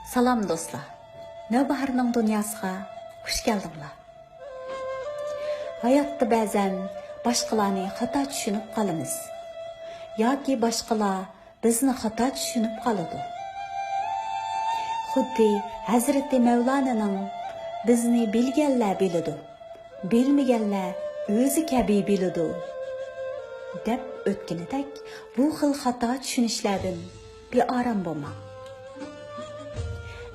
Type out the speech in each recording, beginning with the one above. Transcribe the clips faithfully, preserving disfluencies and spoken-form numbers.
سالام دوستلار، نەۋباھارنىڭ دۇنياسىغا خۇش كەلدىڭلار. ھاياتتا بەزەن باشقىلارنى خاتا چۈشىنىپ قالىمىز ياكى باشقىلار بىزنى خاتا چۈشىنىپ قالىدۇ. خۇددى ھەزرىتى مەۋلانىنىڭ «بىزنى بىلگەنلەر بىلىدۇ، بىلمىگەنلەر ئۆزى كەبى بىلىدۇ» دەپ ئۆتكىنىدەك، بۇ خىل خاتا چۈشىنىشلەردىن بىئارام بولماڭ.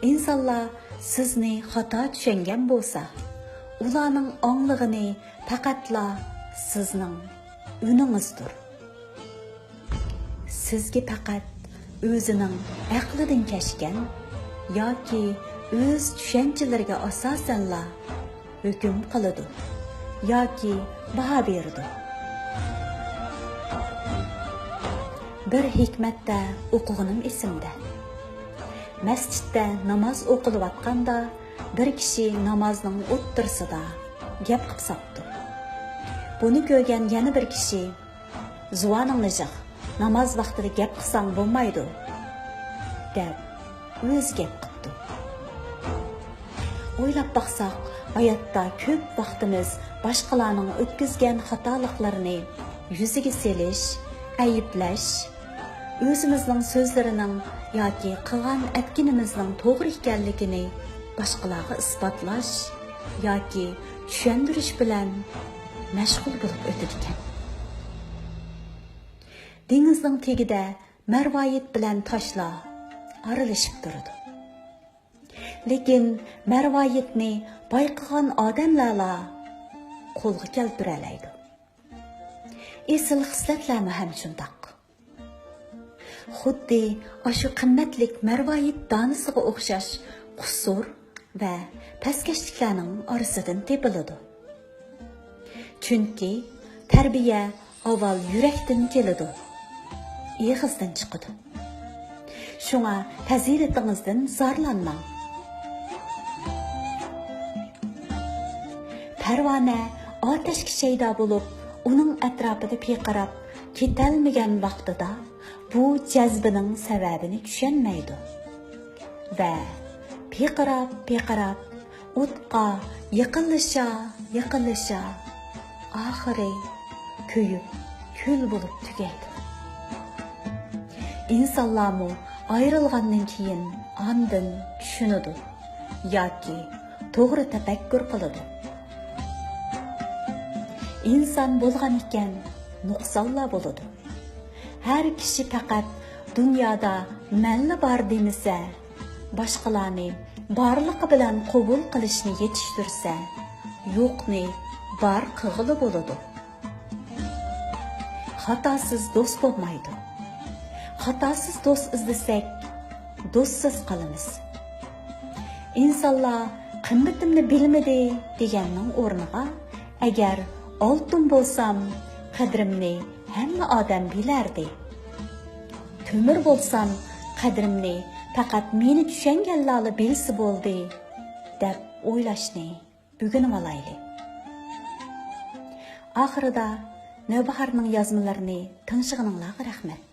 ئىنسانلار سىزنى خاتا چۈشەنگەن بولسا، ئۇلارنىڭ ئاڭلىغىنى پەقەتلا سىزنىڭ ئۈنىڭىزدۇر. سىزگە پەقەت ئۆزىنىڭ ئەقلىدىن كەچكەن ياكى ئۆز چۈشەنچىلىرىگە ئاساسەنلا ھۆكۈم قىلىدۇ ياكى باھا بېرىدۇ. بىر ھېكمەتتە ئوقۇغىنىم ئېسىمدە. مەسچىتتە ناماز ئوقۇلۇۋاتقاندا، بىر كىشى نامازنىڭ ئوتتۇرىسىدا گەپ قىپ ساپتۇ. بۇنى كۆرگەن يەنە بىر كىشى، «زۇۋانىڭنى جىق، ناماز ۋاقتىدا گەپ قىلساڭ بولمايدۇ» دەپ، ئۆزى گەپ قىپتۇ. ئويلاپ باقساق، ھاياتتا كۆپ ۋاقتىمىز باشقىلارنىڭ ئۆتكۈزگەن خاتالىقلىرىنى يۈزىگە سېلىش، ئەيىبلەش، ئۆزىمىزنىڭ سۆزلىرىنىڭ ياكى قىلغان ئەتكىنىمىزنىڭ توغرا ئىكەنلىكىنى باشقىلارغا ئىسپاتلاش ياكى چۈشەندۈرۈش بىلەن مەشغۇل بولۇپ ئۆتىدىكەن. دېڭىزنىڭ تېگىدە مەرۋايىت بىلەن تاشلار ئارىلىشىپ تۇرىدۇ. لېكىن مەرۋايىتنى بايقىغان ئادەملەرلا قولغا كەلتۈرەلەيدۇ. ئېسىل خىسلەتلەرمۇ ھەم شۇنداق. خۇددى ئاشۇ قىممەتلىك مەرۋايىت دانىسىغا ئوخشاش قۇسۇر ۋە پەسكەشلىكلەرنىڭ ئارىسىدىن تېپىلىدۇ. چۈنكى تەربىيە ئاۋۋال يۈرەكتىن كېلىدۇ، ئېغىزدىن چىقىدۇ. شۇڭا پەزىلىتىڭىزدىن زارلانماڭ. پەرۋانە ئاتەشكە شەيدا بولۇپ، ئۇنىڭ ئەتراپىدا پىرقىراپ كېتەلمىگەن ۋاقتىدا، بۇ جەزبىنىڭ سەۋەبىنى چۈشەنمەيدۇ ۋە پىرقىراپ، پىرقىراپ ئوتقا يېقىنلىشا، يېقىنلىشا، ئاخىرى كۆيۈپ كۈل بولۇپ تۈگەيدۇ. ئىنسانلارمۇ ئايرىلغاندىن كېيىن ئاندىن چۈشىنىدۇ ياكى توغرا تەپەككۇر قىلىدۇ. ئىنسان بولغان ئىكەن، نۇقسانلار بولىدۇ. ھەر كىشى پەقەت دۇنيادا مەنلا بار دېمىسە، باشقىلارنى بارلىقى بىلەن قوبۇل قىلىشنى يېتىشتۈرسە، يوقنى بار قىلغىلى بولىدۇ. خاتاسىز دوست بولمايدۇ. خاتاسىز دوست ئىزدىسەك، دوستسىز قالىمىز. ئىنسانلار «قىممىتىمنى بىلمىدى» دېگەننىڭ ئورنىغا، «ئەگەر ئالتۇن بولسام، قەدرىمنى ھەممە ئادەم بىلەردى. تۆمۈر بولسام، قەدرىمنى پەقەت مېنى چۈشەنگەنلەرلا بىلسە بولدى» دەپ ئويلاشنى ئۆگىنىۋالايلى. ئاخىرىدا نەۋباھارنىڭ يازمىلىرىنى تىڭشىغىنىڭلارغا رەھمەت.